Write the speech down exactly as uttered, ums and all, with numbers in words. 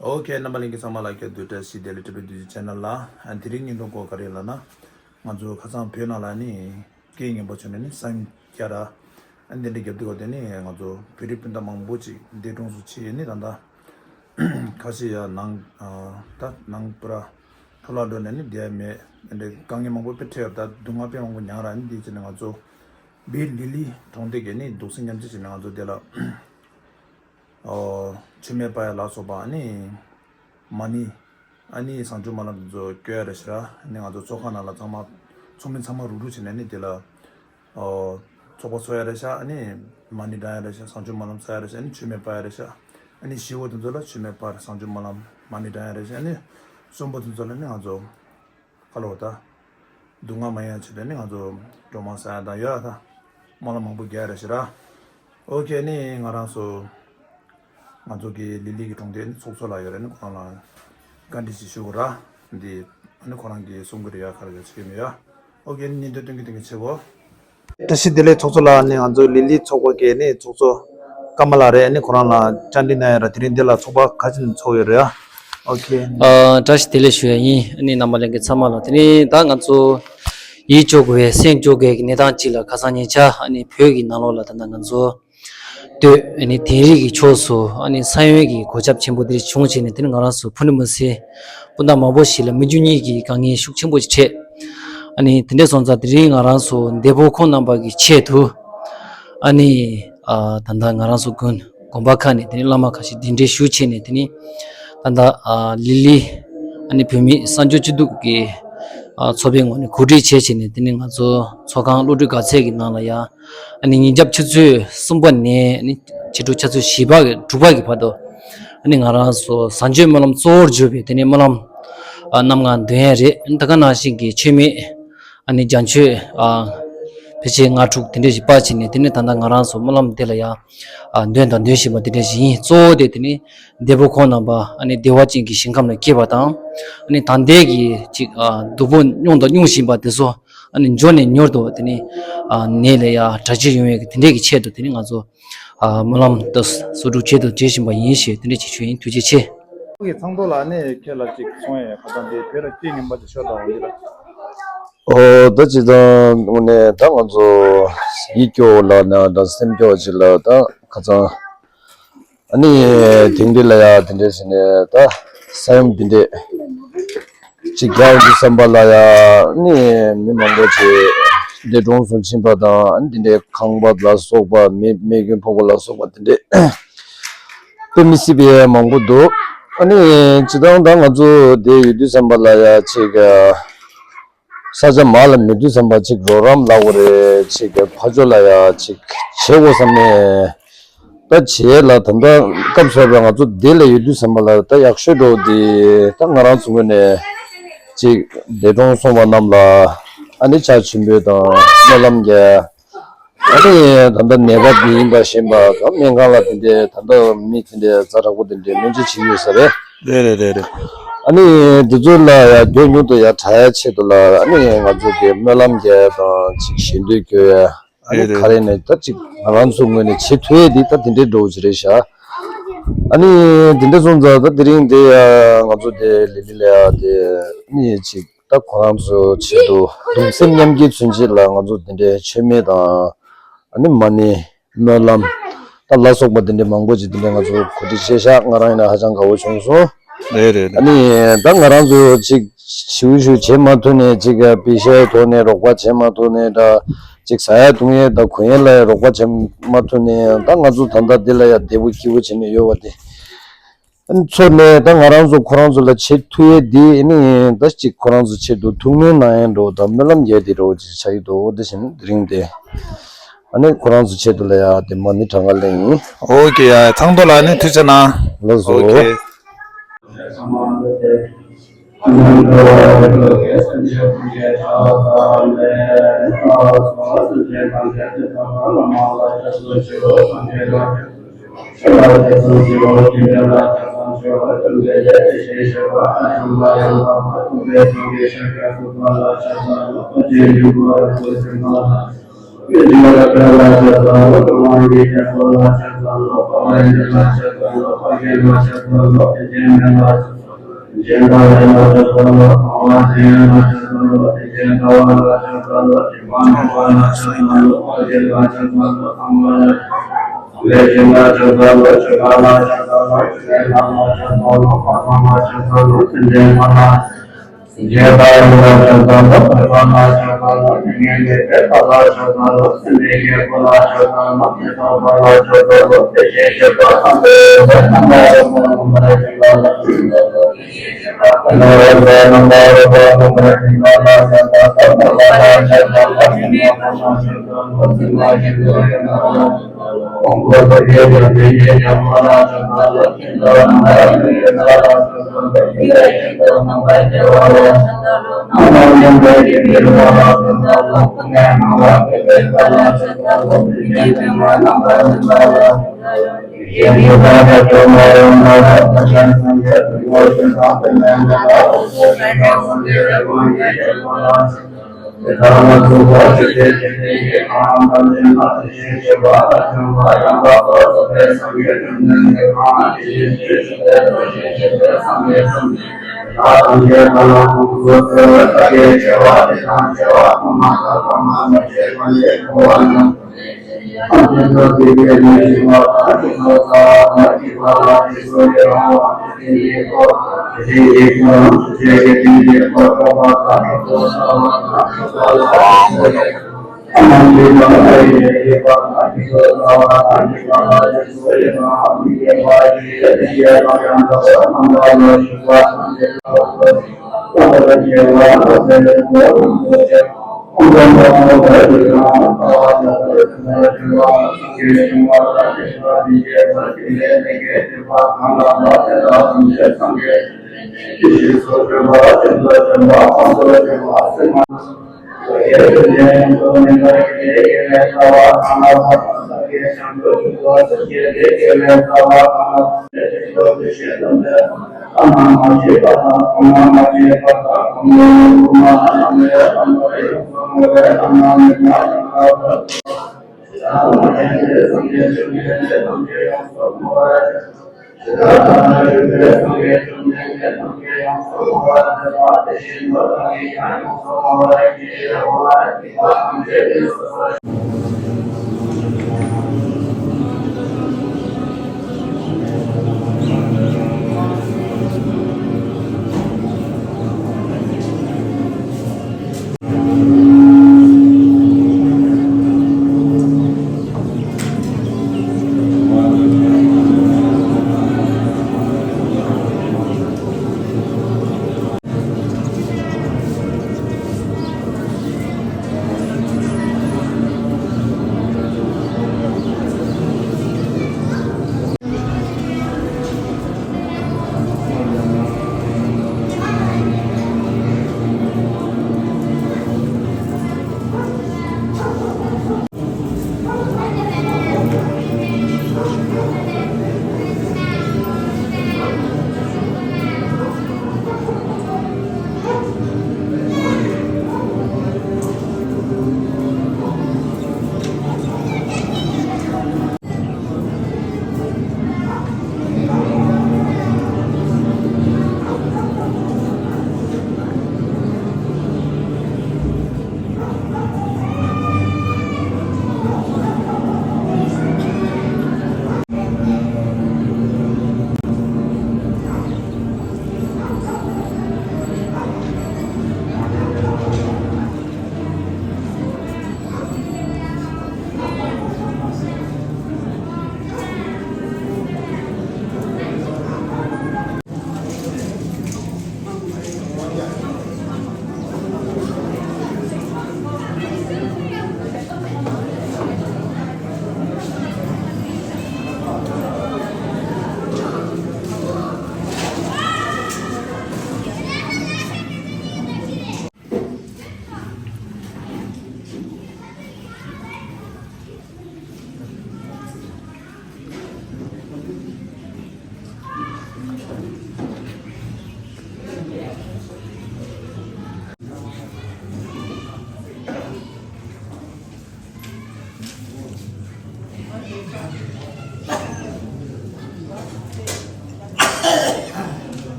ཨོ་ཁེ། རྣམ་པ་ལྷན་རྒྱས་ཚང་མ་ལ་སྐྱབས་འདུག་བཀྲ་ཤིས་བདེ་ལེགས། བཀྲ་བྷེ་བདུད་རྩི་ཆེ་ནལ་ལ། ཨ་དེ་རིང་བརྙན་ཐུང་སྐོར་ག་རེ་ལབ་ན། ང་ཚོ་ཁ་སང་བོད་ནང་ལ་ནི་སྐད་ངན་པ་བྱུང་ནས་ནི་སེམས་སྐྱོ་ར། ཨ་འདི་འདྲ་རྒྱབ་དུས་སྐབས་དེ་ནི་ང་ཚོ་བོད་རིགས་སྤུན་ཟླ་མང་པོ་ཅིག་འདས་གྲོངས་སུ་ཕྱིན་ཡོད་ནི་ད་ལྟ། ཁ་ཤས་ཡང་ནང་ཨ་ད་ནང་པུ་ར་འཕྲོ་བརླག་འགྲོ་ནས་ནི་བསྡད་མེད། འདི་འདྲའི་དཀའ་ངལ་མང་པོ་དཔེ་འཕྲད་ཡོད། ད་སྡུག་བསྔལ་དཔེ་མང་པོ་མྱངས་ར། ཨ་ནི་འདི་བྱས་ནས་ང་ཚོ་བོད་ལི་ལི་གྲོང་སྡེ་གི་ནི་གདུང་སེམས་མཉམ་སྐྱེད་བྱས་ནས་ང་ཚོ་འདི་ལ། ཨོ། མཆོད་མེ་སྤར་ཡ་ལ་སོགས་པ་ཨ་ནི། མ་ཎི། ཨ་ནི་བྱང་ཆུབ་སྨོན་ལམ་དེ་ཚོ་སྐྱོར་ཡ་རེད་ཤག་ར། ཨ་ནི་ང་ཚོ་ཚོགས་ཁང་ནང་ལ་ཚང་མ་ཚོགས་མི་ཚང་མ་རུག་རུག་བྱས་ནས་ཨ་ནི་དེ་ལ། ཨོ། ཚོགས་པ་ཚོགས་ཡ་རེད་ཤག་ཨ་ནི་མ་ཎི་བགྲང་ཡ་རེད་ཤག་བྱང་ཆུབ་སྨོན་ལམ་སལ་ཡ་རེད་ཤག་ཨ་ནི་མཆོད་མེ་སྤར་ཡ་རེད་ཤག་ཨ་ནི་བཞི་པོ་དེ་ཚོ་ལ་མཆོད་མེ་སྤར། བྱང་ཆུབ་སྨོན་ལམ། མ་ཎི་བགྲང་ཡ་རེད་ཤག་ཨ་ནི་གསུམ་པོ་དེ་ཚོ་ལ་ནི་ང་ཚོ། ཁ་ལོ་ད། སྡུག་བསྔལ་མ་ཡིན་ཡ་ཆེད་དུ་ནི་ང་ཚོ་སྒྲོལ་མ་སལ་ཡ་དང་ཡོད་ད། སྨོན་ལམ་མང་པོ་རྒྱག་ཡ་རེད་ཤག་ར། ཨོ་ཁེ། ནི་ང་རང་ཚོ། ང་ཚོ་གི་ལི་ལི་གི་གྲོང་སྡེ་ནི་ཚོགས་གཙོ་ལགས་ཡོད་རེད། ནི་ཁོ་རང་ལ་བཀའ་འདྲི་ཞིག་ཞུ་དགོས་ར། འདི་ཨ་ནི་ཁོ་རང་གིས་གསུང་གི་རེད་ཡ། ག་རེ་ཡ་ཆེ་གི་མེད་ཡ། ཨོ་ཁེ། ནི་བརྙན་ཐུང་སྟོན་གི་སྟོན་གི་བྱེད་གོ། བཀྲ་ཤིས་བདེ་ལེགས་ཚོགས་གཙོ་ལགས། ནི་ང་ཚོ་ལི་ལི་ཚོགས་པ་གི་ནི་ཚོགས་གཙོ་ཀརྨ་ལགས་རེད། ནི་ཁོ་རང་ལ་བཅར་འདྲི་གནང་ཡ་ར། དེ་རིང་འདི་ལ་ཚོགས་པ་ག་ཚོད་ཚོགས་ཡོད་རེད་ཡ། ཨོ་ཁེ། ཨ། བཀྲ་ཤིས་བདེ་ལེགས་ཞུ་ཡ་ཡིན། ཨ་ནི་རྣམ་པ་ལྷན་རྒྱས་ཚང་མ་ལ། དེ་ནི་ད་ང་ཚོ་ཡིད་སྐྱོ་དགོས་པའི་སེམས་སྐྱོ་དགོས་ཀྱི་གནས་སྟངས་ཅིག་ལ། ཁ་སང་ཉེ་ཆར་ཨ་ནི་བོད་ཀྱི་ནང་ལོགས་ལ་ད་ལྟ་ང་ཚོ་སྟོད་ཨ་ནི་དིང་རི་གི་ཕྱོགས་སུ་ཨ་ནི་ས་ཡོམ་གྱི་གོད་ཆག་ཆེན་པོ་འདི་བྱུང་བྱས་ནས། དེ་ནི་ང་རང་ཚོ་ཕུ་ནུ་མི་སེར་སྤུན་ཟླ་མང་པོ་ཞིག་ལ་མི་རྒྱུ་གཉིས་ཀྱི་དཀའ་ངལ་ཤུགས་ཆེན་པོ་ཞིག་འཕྲད། ཨ་ནི་དེ་འདྲ་སོང་ཙང་དེ་རིང་ང་རང་ཚོ་འདས་པོ་ཁོང་རྣམ་པ་གི་ཆེད་དུ་ཨ་ནི་ཨ་ད་ལྟ་ང་རང་ཚོ་དགོན་དགོན་པ་ཁག་ནས་དེ་ནི་བླ་མ་ཁ་ཤས་གདན་འདྲེན་ཞུ་བྱས་ནས། དེ་ནི་ད་ལྟ་ཨ་ལི་ལི་ཨ་ནི་བོད་མི་གསར་འབྱོར་སྐྱིད་སྡུག་གི་ཨ་ཚོགས་པའི་ངོས་ནས་གོ་སྒྲིག་བྱས་བྱས་ནས། དེ་ནི་ང་ཚོ་ཚོགས་ཁང་བློ་གྲོས་དགའ་ཚལ་གྱི་ནང་ལ་ཡ། ཨ་ནི་ཉིན་རྒྱབ་ཆུ་ཚོད་གསུམ་པ་ནས་ཨ་ནི་ཕྱི་དྲོ་ཆུ་ཚོད་བཞི་པ་གི་དྲུག་པ་གི་བར་དུ་ཨ་ནི་ང་རང་ཚོ་བྱང་ཆུབ་སྨོན་ལམ་གཙོ་བོར་གྱུར་པའི་དེ་ནི་སྨོན་ལམ་ཨ་རྣམ་ལྔ་འདོན་ཡ་རེད། ད་ག་ནང་བཞིན་གྱི་མཆོད་མེ་ཨ་ནི་བརྒྱ་མཆོད་ཨ་ཕལ་ཆེར་ལྔ་དྲུག་དེ་འདྲ་ཞིག་སྤར་བྱས་ནས། དེ་ནི་ད་ལྟ་ང་རང་ཚོ་སྨོན་ལམ་དེ་ལ་ཡ་ཨ་འདོན་དང་འདོན་བཞིན་པ་དེ་འདྲ་ཞིག་ཡིན། གཙོ་བོ་དེ་དེ་ནི་འདས་པོ་ཁོང་རྣམ་པ་ཨ་ནི་བདེ་བ་ཅན་གྱི་ཞིང་ཁམས་ལ་སྐྱེས་པ་དང་། ཨ་ནི་ད་ལྟའི་གི་ཅིག་ཨ་སྡུག་པོ་མྱོང་དང་མྱོང་བཞིན་པ་དེ་ཚོ་ཨ་ནི་མགྱོགས་ནས་མྱུར་དུ་དེ་ནི་ཨ་ནད་ལས་ཡ་དྲག་སྐྱེད་ཡོང་བའི་གི་དེ་འདྲའི་གི་ཆེད་དུ། དེ་ནི་ང་ཚོ་ཨ་སྨོན་ལམ་དུ་གསོག་སྒྲུབ་བྱེད་དུ་བྱེད་བཞིན་པ་ཡིན་ཞེས་དེ་འདྲ་ཅིག་ཞུ་ཡིན། ཐུགས་རྗེ་ཆེ། ཁོང་གི་ཚང་ཐོག་ལ་ནི་ཁྱེད་ལ་ཅིག་གསུང་ཡས་ཁ་སང་དེ་བོད་ལ་སྐད་ངན་པ་ཅིག་ཤོར་དང་འོང་གི་ལ། ཨོ། ད་ཅི་དང་དངོས་གནས་ད་ང་ཚོ་ཡིད་སྐྱོ་ལ་ན་ད་སེམས་སྐྱོ་ཅིག་ལ། ད་ཁ་སང་ཨ་ནི་དིང་རི་ལ་ཡ་དེ་འདྲས་ཟེར་ནས་ད་ས་ཡོམ་དེ་འདྲས་ཅིག་རྒྱག་འདུག་བསམ་པ་ལ་ཡ། ཨ་ནི་མི་མང་པོ་ཅིག་འདས་གྲོངས་སུ་ཕྱིན་པ་དང་། ཨ་ནི་དེ་འདྲས་ཁང་པ་ལ་སོགས་པ་མེ་མེ་སྐྱོན་ཕོག་པ་ལ་སོགས་པ་དེ་འདྲས་དཔེ་མི་སྲིད་པའི་མང་པོ་འདུག་ཨ་ནི་སྤྱིར་བཏང་ད་ང་ཚོ་དེ་ཡོད་དུས་བསམ་པ་ལ་ཡ་ཅིག་ས་ཆ་མར་ལ་མེད་དུས་བསམ་པ་ཅིག་རོགས་རམ་ལབ་དགོས་རེད། ཅིག་ཕར་ཕྱོགས་ལ་ཡ་ཅིག་བྱེད་དགོས་བསམ་ནས་ད་བྱས་ལ། ད་ལྟ་སྐབས་སུ་བབས་པའི་ང་ཚོ་འདི་ལ་ཡོད་དུས་བསམ་པ་ལ་ད་ཡག་ཤོས་འགྲོ་འདི་ད་ང་རང་ཚོ་ངོས་ནས་ཅིག་འདས་གྲོངས་སོང་བ་རྣམས་ལ་ཨ་ནི་ཕྱག་མཆོད་འབུལ་དང་སྨོན་ལམ་རྒྱག་ཨ་ནི་ད་ལྟ་ནད་པ་འདི་ཡིན་པ་ཞིག་ཡིན་པ་དང་། སྨན་ཁང་ལ་དེ་འདྲའི་ད་ལྟ་མི་དེ་འདྲའི་ཛ་དྲག་པོ་དེ་འདྲའི་སྨན་བཅོས་བྱེད་ཀྱི་ཡོད་ས་རེད། རེད་རེད་རེད་རེད། ཨ་ནི་དེ་ཚོ་ལ་ཡ་མགྱོགས་མྱུར་དུ་ཡ་དྲག་ཡ་ཆེད་དུ་ལ་ཨ་ནི་ང་ཚོ་གི་སྨོན་ལམ་རྒྱག་ཡ་དང་ཅིག་ཞལ་འདོན་སྐྱོར་ཡ། ཨ་ནི་རེད་རེད། ག་རེ་ནས་ད་ཅིག་ང་རང་ཚོ་ངོས་ནས་བྱེད་ཐུབ་ཡ་འདི་ད་དེ་འདྲའི་འགྲོ་གི་རེད་ཤག་ཨ་ནི་དེ་འདྲ་སོང་ཙང་ད་དེ་རིང་འདི་ཡ་ང་ཚོ་དེ་ལི་ལི་ལ་ཡ་དེ་ཨ་ནི་ཅིག་ད་ཁོ་རང་ཚོའི་ཆེད་དུ་གདུང་སེམས་མཉམ་སྐྱེད་མཚོན་ཆེད་ལ་ང་ཚོ་དེ་འདྲའི་མཆོད་མེ་དང་ཨ་ནི་མ་ཎི་སྨོན་ལམ་ད་ལ་སོགས་པ་དེ་འདྲའི་མང་པོ་ཅིག་དེ་འདྲའི་ང་ཚོ་གོ་སྒྲིག་བྱས་ཤག་ང་རང་ཡིན་ན་ཧ་ཅང་དགའ་བོ་བྱུང་སོང་། རེད་རེད་རེད། ཨ་ནི་ད་ང་རང་ཚོ་ཅིག་ཞུ་ཞུ་བྱེད་མ་ཐུབ་ནས་ཅིག་པེ་ཤའི་ཐོག་ནས་རོགས་པ་བྱེད་མ་ཐུབ་ནས་ད་ཅིག་ཟ་ཡ་འཐུང་ཡའི་ད་གོན་ཡའི་ལ་ཡ་རོགས་པ་བྱེད་མ་ཐུབ་ནས་ད་ང་ཚོ་ད་ལྟ་འདི་ལ་ཡ་བདེ་པོ་སྐྱིད་པོ་བྱས་ནས་ཡོད་པ་དེ། ཚོ་ནས་ད་ང་རང་ཚོ་ཁོ་རང་ཚོ་ལ་བྱེད་ཐུབ་ཡས་འདི་ནི་ད་ཅིག་ཁོ་རང་ཚོ་ཆེད་དུ་ཐུགས་སྨོན་གནང་ཡས་འགྲོ་དང་སྨོན་ལམ་རྒྱག་དེ་འགྲོ་ཅིག་ཆགས་ཀྱི་འདུག་དེ་བཞིན་དེ་རིང་དེ་ཨ་ནི་ཁོ་རང་ཚོ་ཆེད་དུ་ལ་ཡ་དེ་མ་ཎི་གྲངས་ཀ་ལེན་ཡིན། ཨོ་ཀེ། ཡ་ཚང་དོ་ལ་ནི་ཐུགས་རྗེ་གནང་། ལགས་སོ། ཨོ་ཀེ།